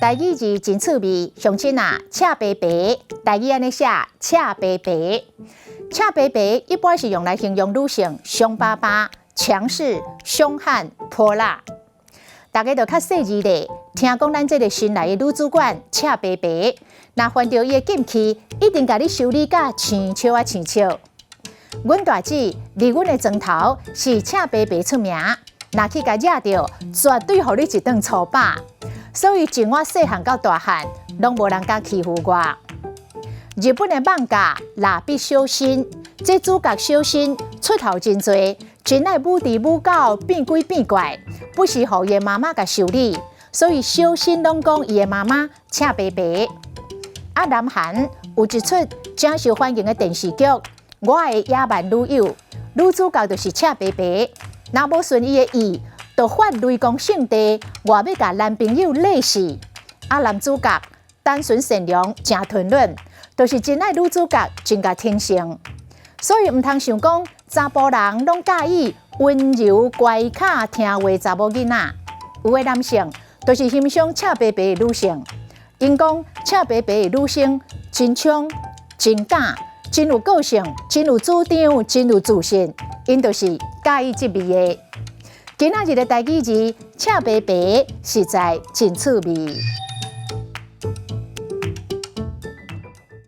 台語字真趣味，鄉親啊，赤白白，台語按呢寫，赤白白，赤白白一般是用來形容女性兇巴巴、強勢、兇悍、潑辣。大家就較細膩咧，聽講咱這个新來的女主管赤白白，若犯著伊的禁區，一定共你修理甲生笑仔生笑。阮大姊佇阮的莊頭是赤白白出名，若去共惹著，絕對予你一頓粗飽。所以從我細漢到大漢，攏無人敢欺負我。日本的漫畫《蠟筆小新》，這主角小新出頭真濟，真愛舞豬舞狗，變鬼變怪，不時予伊的媽媽共修理，所以小新攏講伊的媽媽赤白白。啊，南韓有一齣誠受歡迎的電視劇《我的野蠻女友》，女主角就是赤白白，若無順伊的意，就發雷公聖地，話欲共男朋友勒死。啊，男主角單純善良，誠吞忍，就是真愛女主角，真共挺性。所以毋通想講查埔人攏佮意溫柔乖巧聽話查某囡仔，有的男性就是欣賞赤白白的女性。𪜶講赤白白的女生真衝、真敢、真有個性、真有主張、真有自信，𪜶就是佮意這味的。今仔日的台語字，赤白白，實在真趣味。